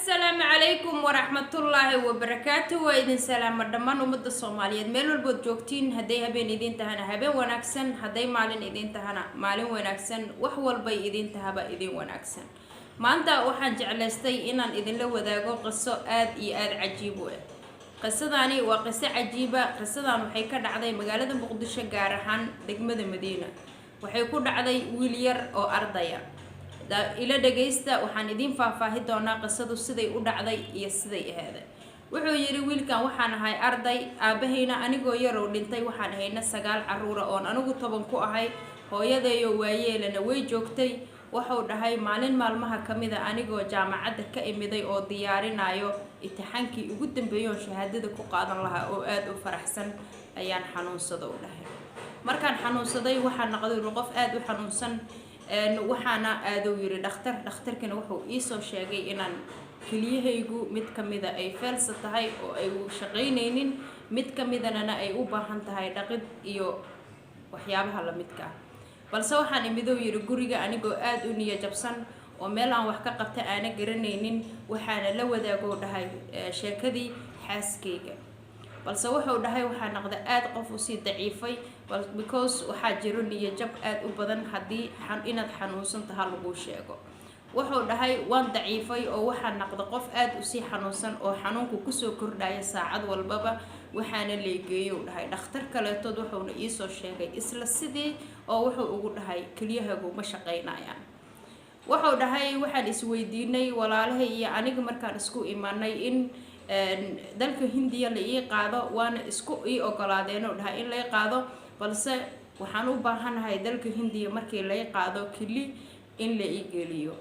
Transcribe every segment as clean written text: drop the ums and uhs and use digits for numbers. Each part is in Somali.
Asalaamu calaykum waraxmatullaahi wabarakaatu. Waa idin salaama dhammaan ummadda Soomaaliyeed meel walbood joogtiin. Hadday habeen idiin tahana, habeen wanaagsan. Hadday maalin idiin tahana, maalin wanaagsan. Wax walbay idiin tahaba, idin wanaagsan. Maanta waxaan jeclaystay inaan idinla wadaago qiso aada iyo aada cajiib u ah. Qisadani waa qiso cajiiba. Qisadan waxay ka dhacday magaalada Muqdisho, gaar ahaan degmada Madiina. Waxay ku dhacday wiil yar oo ardaya. Ila dhagaysta, waxaan idiin faahfaahi doonaa qisadu siday u dhacday iyo siday aheeday. Wuxuu yidhi wiilkan: "Waxaan ahay arday, aabahayna anigoo yarow dhintay. Waxaan ahayna sagaal caruura oon anigu 10 ku ahay. Hooyadeeyo waayeelana way joogtay." Wuxuu dhahay: "Maalin maalmaha ka mida, anigoo jaamacadda ka imiday oo diyaarinayo imtixaankii ugu dambeeyay oon shahaadada ku qaadan lahaa oo aada u faraxsan, ayaan xanuunsada," u dhahay. "Markaan xanuunsaday, waxaan noqday qof aada u xanuunsan. Waxaana aadou yiri dhakhtar. Dhakhtarkina wuxuu iisoo sheegay inaan keliyahaygu mid kamida ay feelsa tahay oo ay shaqaynaynin, mid kamidanana ay u baahan tahay dhaqid iyo waxyaabaha lamidka ah. Balse waxaan imidou yiri guriga anigoo aada u niyo jabsan oo meel aan wax ka qabta aana garanaynin. Waxaana la wadaagou dhahay sheekadii xaaskayga. Balse wuxuu dhahay: waxaa noqda aada qof usii daciifay, because waxaa jiro niyajab aada u badan haddii inaad xanuunsan taha laguu sheego." Wuxuu dhahay: "Waan daciifay oo waxaa noqda qof aada usii xanuunsan oo xanuunku kusoo kordhaya saacad walbaba. Waxaana leegeeyow dhahay dhakhtar kaleetood, wuxuuna iisoo sheegay isla sidii oo wuxuu ugu dhahay: keliyahagu ma shaqaynayaan." Wuxuu dhahay: "Waxaan isweydiinay walaalahay iyo aniga markaan isku imanay in dalka Hindiya la ii qaado. Waana isku ii ogolaadeen," dhahay, "in lay qaado, balse waxaan u baahanahay dalka Hindiya markii lay qaado keli in la ii geliyo.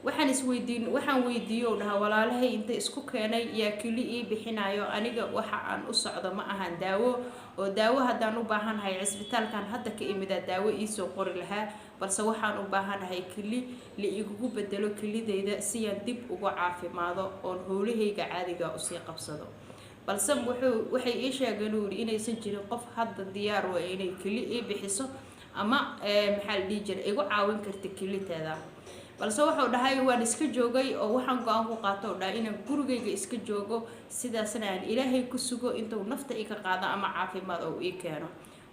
Waxaan isweydiin, waxaan weydiiyo," dhaha, "walaalahay inta isku keenay yaa keli ii bixinayo? Aniga waxa aan u socdo ma ahan daawo, oo daawo haddaan u baahanahay, cisbitaalkan hadda ka imidaa daawo iisoo qori lahaa. Balse waxaan u baahanahay keli la igugu bedelo kelidayda si aan dib uga caafimaado oon howlahayga caadiga usii qabsado. Balse wuxuu waxay ii sheegeen," uu yidhi, "inaysan jirin qof hadda diyaar u ah inay keli ii bixiso ama, maxaa la dhihi jiray, igu caawin karta keliteeda. Balse," wuxuu dhahay, "waan iska joogay oo waxaan go-aan ku qaato," u dhahay, "inaan gurigayga iska joogo, sidaasna aan Ilaahay ku sugo intuu nafta iga qaado ama caafimaad oo ii keeno.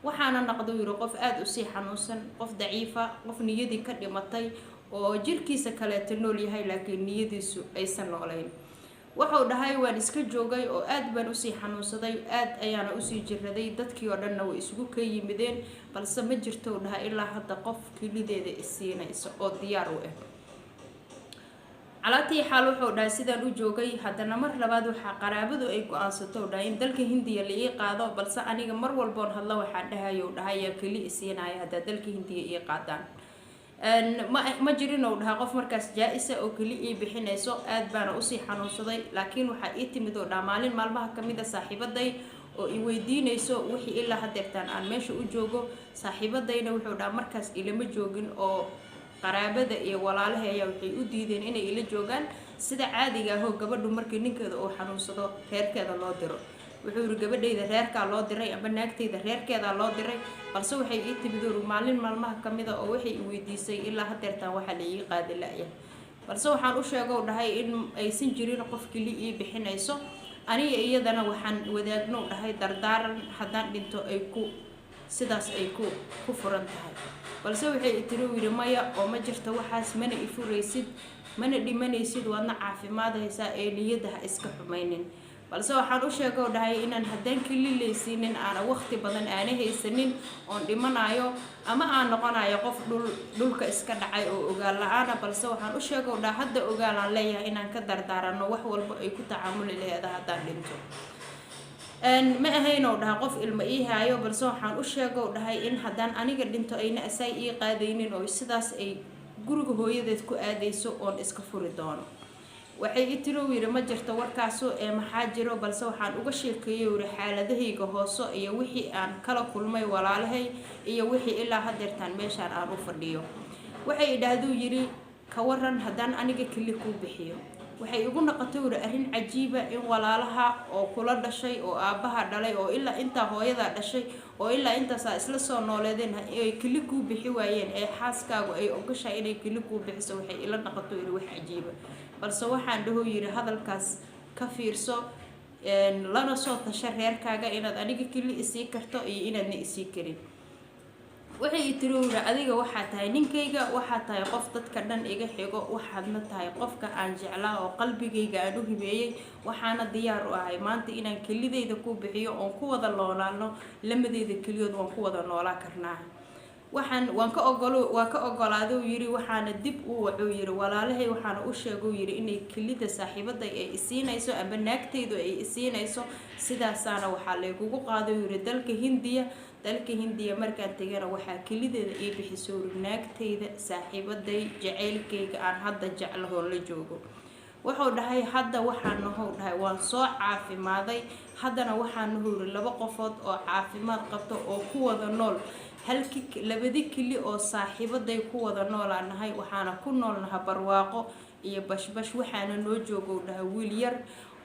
Waxaana noqda," yiri, "qof aada usii xanuunsan, qof daciifa, qof niyadii ka dhimatay oo jirkiisa kaleeto nool yahay, laakiin niyadiisu aysan noolayn." Wuxuu dhahay: "Waan iska joogay oo aad baan usii xanuunsaday, aad ayaana usii jiraday. Dadkii oo dhanna way isugu ka yimideen, balse ma jirto," dhahay, "ilaa hadda qof kelideeda isiinaysa oo diyaar u ah." Calaatii xaal," wuxuu dhahay, "sidaan u joogay, haddana mar labaad waxaa qaraabadu ay go-aansato," dhahay, "in dalka Hindiya la ii qaado. Balse aniga mar walboon hadlo, waxaan dhahayo," dhahay, "yaa keli isiinaya haddaa dalka Hindiya ii qaadaan?" Ma jirin," ou dhahaa, "qof markaas jaa-isa oo keli ii bixinayso. Aad baana usii xanuunsaday. Laakiin waxaa ii timid," oo dhaha, "maalin maalmaha kamid a saaxiibaday oo i weydiinayso wixii ilaa hadeertaan aan meesha u joogo. Saaxiibadayna," wuxuu dhaha, "markaas ilama joogin oo qaraabada iyo walaalaha ayaa waxay u diideen inay ila joogaan, sida caadiga ahoo gabadhu markii ninkeeda uu xanuunsado reerkeeda loo diro. Wuxuu yiri: gabadhayda reerkaa loo diray amba naagtayda reerkeedaa loo diray. Balse waxay ii timid uri maalin maalmaha kamida oo waxay i weydiisay ilaa hadeertaan waxaa la ii qaadi la-ya. Balse waxaan u sheegow," dhahay, "in aysan jirin qof keli ii bixinayso. Aniga iyadana waxaan wadaagno," dhahay, "dardaaran haddaan dhinto ay ku sidaas ay ku furan tahay. Balse waxay tiri," uu yidhi, "maya, oo ma jirto waxaas, mana ifuraysid, mana dhimanaysid, waadna caafimaadaysaa ee niyadda ha iska xumaynin. Balse waxaan u sheegoo," dhahay, "inaan haddaan kelilaysiinin aana waqti badan aana haysanin oon dhimanayo ama aan noqonayo qof dhulka iska dhacay oo ogaal la-aana. Balse waxaan u sheegoo," dhaha, "hadda ogaalaan leeyahay inaan ka dardaarano wax walba ay ku tacaamuli laheeda haddaan dhinto. Ma ahayn," dhaha, "qof ilmo ii haayo. Balse waxaan u sheegow," dhahay, "in haddaan aniga dhinto ayna asaay ii qaadaynin oo sidaas ay guriga hooyadeed ku aadayso oon iska furi doono. Waxay i tiri," uu yidhi, "ma jirto warkaasu ee maxaa jiro? Balse waxaan uga sheekeeyey," yidhi, "xaaladahayga hoose iyo wixii aan kala kulmay walaalahay iyo wixii ilaa hadeertaan meeshaan aan u fadhiyo. Waxay idhaahduu yidhi: ka waran haddaan aniga keli kuu bixiyo?" Waxay igu noqotay, wuri, arrin cajiiba in walaalaha oo kula dhashay oo aabbaha dhalay oo ilaa intaa hooyadaa dhashay oo ilaa intaasaa isla soo nooleedeen ay keli kuu bixi waayeen ee xaaskaagu ay ogashahay inay keli kuu bixiso. Waxay ila noqoto yiri wax cajiiba. Balse waxaan dhaho yiri, hadalkaas ka fiirso, lana soo tasha reerkaaga inaad aniga keli isii karto iyo inaadna isii karin. Waxay i tiri, wuri, adiga waxaa tahay ninkayga, waxaa tahay qof dadka dhan iga xigo, waxaadna tahay qofka aan jeclaa oo qalbigayga aan u hibeeyey. Waxaana diyaar u ahay maanta inaan kelidayda ku bixiyo oon ku wada noolaano. Lamadeeda keliyood waan ku wada noolaa karnaa. Waxaan waan ka ogolo, waa ka ogolaaday, uu yiri. Waxaana dib u wacuu yiri walaalahay, waxaana u sheegay, uu yiri, inay kelida saaxiibaday ay isiinayso ama naagtaydu ay isiinayso. Sidaasaana waxaa laygugu qaaday, uu yiri, dalka Hindiya. Dalka Hindiya markaan tegana waxaa kelideeda ii bixiso, yiri, naagtayda saaxiibaday, jaceylkayga aan hadda jeclahoon la joogo. Wuxuu dhahay, hadda waxaan nahow dhahay waan soo caafimaaday. Haddana waxaan nahow yiri laba qofood oo caafimaad qabto oo ku wada nool halki labadi keli oo saaxiibaday ku wada noolaa nahay. Waxaana ku noolnaha barwaaqo iyo bashbash. Waxaana noo joogow dhahay wiil yar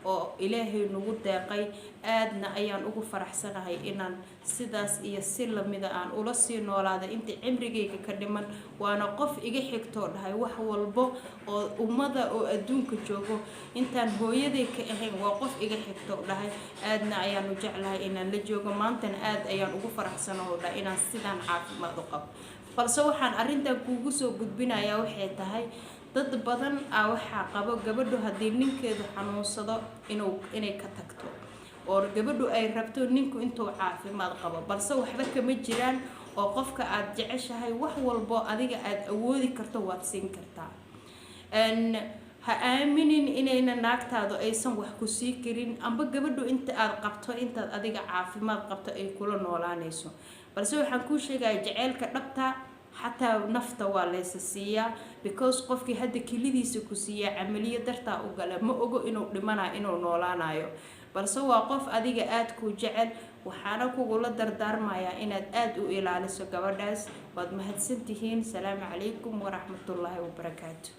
oo Ilaahay nagu deeqay. Aadna ayaan ugu faraxsanahay inaan sidaas iyo si lamida aan ula sii noolaada inta cimrigayga ka dhiman. Waana qof iga xigtoo dhahay wax walbo oo ummada oo adduunka joogo intaan hooyaday ka ahayn, waa qof iga xigtoo dhahay. Aadna ayaan u jeclahay inaan la joogo. Maantana aad ayaan ugu faraxsanaho dhahay inaan sidaan caafimaad u qabo. Balse waxaan arrintan kuugu soo gudbinayaa waxay tahay, dad badan ah waxaa qabo gabadhu haddii ninkeedu xanuunsado inuu inay ka tagto oo gabadhu ay rabto ninku intuu caafimaad qabo. Balse waxba kama jiraan oo qofka aad jeceshahay wax walbo adiga aad awoodi karto waad siin kartaa. Ha aaminin inayna naagtaadu aysan wax ku sii karin amba gabadhu inta aad qabto, intaad adiga caafimaad qabto ay kula noolaanayso. Balse waxaan kuu sheegaya, jaceylka dhabta xataa nafta waa laysa siiyaa, because qofkii hadda kelidiisa ku siiyaa camaliyo dartaa u gala ma ogo inuu dhimanayo, inuu noolaanayo. Balse waa qof adiga aada kuu jecel. Waxaana kugula dardaarmayaa inaad aada u ilaaliso gabadhaas. Waad mahadsantihiin. Salaamu calaykum waraxmatullaahi wabarakaatu.